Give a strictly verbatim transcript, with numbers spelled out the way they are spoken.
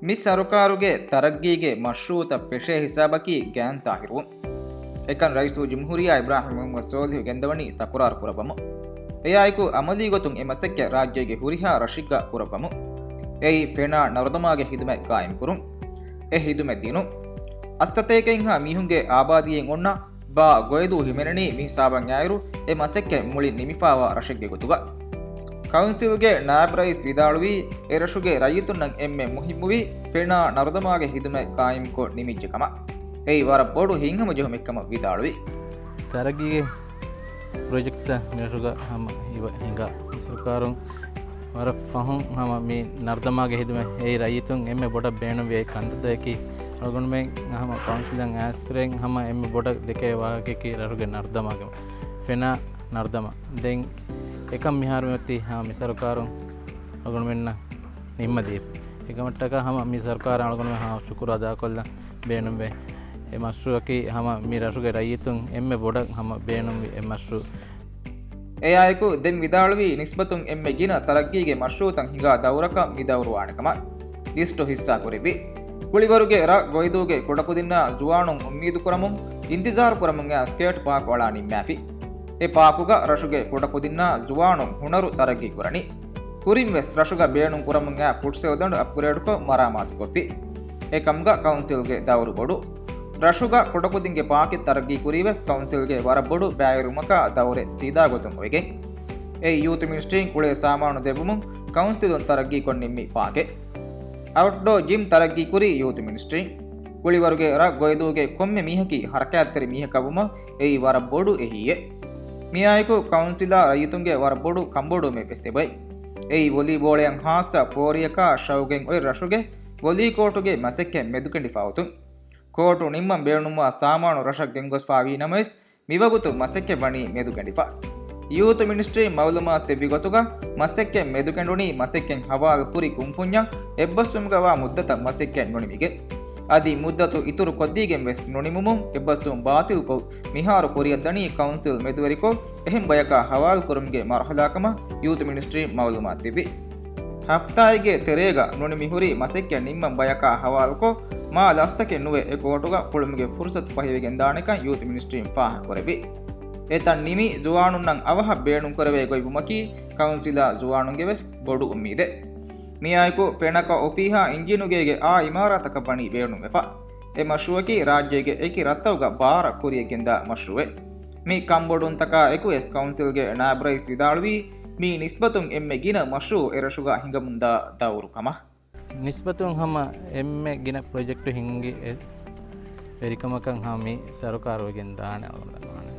މި ސަރުކާރުގެ ތަރައްގީގެ މަޝްރޫއުތައް ފެށޭ ހިސާބަކީ ގާން ތާހިރުވުން. އެކަން ރައީސުލްޖުމްހޫރިއްޔާ އިބްރާހިމް މުޙައްމަދު ޞާލިޙު ގެންދަވަނީ ތަކުރާރު ކުރައްވަމުން. އެއާއެކު އަމަލީ ގޮތުން އެ މަސައްކަތް ރާއްޖޭގެ ހުރިހާ ރަށެއްގަ ކުރައްވަމުން. އެއީ ފެނާ ނަރުދަމާގެ ހިދުމަތް ގާއިމްކުރުން. އެ ހިދުމަތް ދިނުން. އަށްސަތޭކައެއްހާ މީހުންގެ އާބާދީއެއް އޮންނަ ބާ ގޮއިދޫ ހިމެނެނީ މި ހިސާބަށް އައިރު، އެ މަސައްކަތް މުޅިން ނިމިފާވާ ރަށެއްގެ ގޮތުގަ. ކައުންސިލްގެ ނާއިބް ރައީސް ވިދާޅުވީ، އެ ރަށުގެ ރައްޔިތުންނަށް އެންމެ މުހިއްމުވީ ފެނާ ނަރުދަމާގެ ހިދުމަތް ގާއިމްކޮށް ނިމިއްޖެ ކަމަށް. އެއީ ވަރަށް ބޮޑު ހިތްހަމަޖެހުމެއްކަމަށް ވިދާޅުވި. ތަރައްގީގެ ޕްރޮޖެކްޓްތައް މިރަށުގަ ހަމަ ހިނގާ، މި ސަރުކާރުން ވަރަށް ފަހުން ހަމަ މި ނަރުދަމާގެ ހިދުމަތް އެއީ ރައްޔިތުން އެންމެ ބޮޑަށް ބޭނުންވި އެއް ކަންތައްތަކަކީ، އަޅުގަނޑުމެން ހަމަ ކައުންސިލަށް އައިސްރެން ހަމަ އެންމެ ބޮޑަށް ދެކޭ ވާހަކައަކީ ރަށުގެ ނަރުދަމާގެ ފެނާ ނަރުދަމާ. ދެން އެކަން މިހާރު މިއޮތީ ހަމަ މި ސަރުކާރުން އަޅުގަނޑުމެންނަށް ނިންމަދީފަ. އެކަމަށްޓަކާ ހަމަ މި ސަރުކާރަށް އަޅުގަނޑުމެން ހަމަ ޝުކުރު އަދާކޮށްލަން ބޭނުންވޭ. އެ މަޝްރޫއަކީ ހަމަ މި ރަށުގެ ރައްޔިތުން އެންމެ ބޮޑަށް ހަމަ ބޭނުންވި އެއް މަޝްރޫއު. އެއާއެކު ދެން ވިދާޅުވީ ނިސްބަތުން އެންމެ ގިނަ ތަރައްގީގެ މަޝްރޫއުތައް ހިނގާ ދައުރަކަށް މި ދައުރު ވާނެ ކަމަށް. ލިސްޓު ހިއްސާކުރެއްވި. ކުޅިވަރުގެ ރަށް ގޮއިދޫގެ ކުޑަކުދިންނާ ޒުވާނުން އުއްމީދު ކުރަމުން އިންތިޒާރު ކުރަމުން އައި ސްކޭޓް ޕާކް އަޅާ ނިންމާފި. އެ ޕާކުގަ ރަށުގެ ކުޑަކުދިންނާ ޒުވާނުން ހުނަރު ތަރައްގީ ކުރަނީ. ކުރިން ވެސް ރަށުގަ ބޭނުން ކުރަމުން އައި ފުޓްސަލް ދަނޑު އަޕްގްރޭޑްކޮށް މަރާމާތުކޮށްފި. އެކަމުގަ ކައުންސިލްގެ ދައުރު ބޮޑު. ރަށުގަ ކުޑަކުދިންގެ ޕާކެއް ތަރައްގީ ކުރީވެސް ކައުންސިލްގެ ވަރަށް ބޮޑު ބައިވެރިވުމަކާ ދައުރެއް ސީދާ ގޮތުން އޮވެގެން. އެ ޔޫތު މިނިސްޓްރީން ކުޅޭ ސާމާނު ދެއްވުމުން ކައުންސިލުން ތަރައްގީ ކޮށް ނިންމި ޕާކެއް. އައުޓްޑޯ ޖިމް ތަރައްގީ ކުރީ ޔޫތު މިނިސްޓްރީން. ކުޅިވަރުގެ ރަށް ގޮއިދޫގެ ކޮންމެ މީހަކީ ހަރަކާތްތެރި މީހަކަށްވުމަށް އެއީ ވަރަށް ބޮޑު އެހީއެއް. މިއާއެކު ކައުންސިލާ ރައްޔިތުންގެ ވަރަށް ބޮޑު ކަންބޮޑުވުމެއް ވެސް އެބައޮތް. އެއީ ވޮލީބޯޅަޔަށް ހާއްސަ ފޯރިއަކާ ޝައުގެން އޮތް ރަށުގެ ވޮލީ ކޯޓުގެ މަސައްކަތް މެދުކެނޑިފަ އޮތުން. ކޯޓު ނިންމަން ބޭނުންވާ ސާމާނު ރަށަށް ގެންގޮސްފާވީ ނަމަވެސް، މިވަގުތު މަސައްކަތް ވަނީ މެދުކެނޑިފަ. ޔޫތު މިނިސްޓްރީން މައުލޫމާތު ދެއްވި ގޮތުގަ، މަސައްކަތް މެދުކެނޑުނީ މަސައްކަތް ހަވާލު ކުރި ކުންފުންޏަށް އެއްބަސްވުމުގަވާ މުއްދަތަށް މަސައްކަތް ނުނިމިގެން. އަދި މުއްދަތު އިތުރު ކޮށްދީގެން ވެސް ނުނިމުމުން އެއްބަސްވުން ބާތިލްކޮށް، މިހާރު ކުރިއަށްދަނީ ކައުންސިލް މެދުވެރިކޮށް، އެހެން ބަޔަކާ ހަވާލު ކުރުމުގެ މަރުހަލާކަމަށް ޔޫތު މިނިސްޓްރީން މައުލޫމާތު ދެއްވި. ހަފްތާއެއްގެ ތެރޭގަ ނުނިމިހުރި މަސައްކަތް ނިންމަން ބަޔަކާ ހަވާލުކޮށް، މާ ލަސްތަކެއް ނުވެ އެ ކޯޓުގަ ކުޅުމުގެ ފުރުސަތު ފަހިވެގެންދާނެކަން ޔޫތު މިނިސްޓްރީން ފާހަގަކުރެއްވި. އެތަން ނިމި ޒުވާނުންނަށް އަވަހަށް ބޭނުންކުރެވޭ ގޮތްވުމަކީ ކައުންސިލާ ޒުވާނުންގެ ވެސް ބޮޑު އުއްމީދެއް. މިއާއެކު ފެނަކަ އޮފީހާ އިންޖީނުގޭގެ އާ އިމާރާތަކަށް ވަނީ ބޭނުންވެފަ. އެ މަޝްރޫއަކީ ރާއްޖޭގެ އެކި ރަށްތަކުގަ ބާރަށް ކުރިއަށްގެންދާ މަޝްރޫއެއް. މި ކަންބޮޑުވުންތަކާ އެކު ވެސް ކައުންސިލްގެ ނާއިބް ރައީސް ވިދާޅުވީ، މީ ނިސްބަތުން އެންމެ ގިނަ މަޝްރޫއު އެރަށުގަ ހިނގަމުންދާ ދައުރު ކަމަށް. ނިސްބަތުން ހަމަ އެންމެ ގިނަ ޕްރޮޖެކްޓު ހިންގި އެ ވެރިކަމަކަށް ހަމަ މި ސަރުކާރު ވެގެން ދާނެ އަޅުގަނޑު ދަންނަވަން.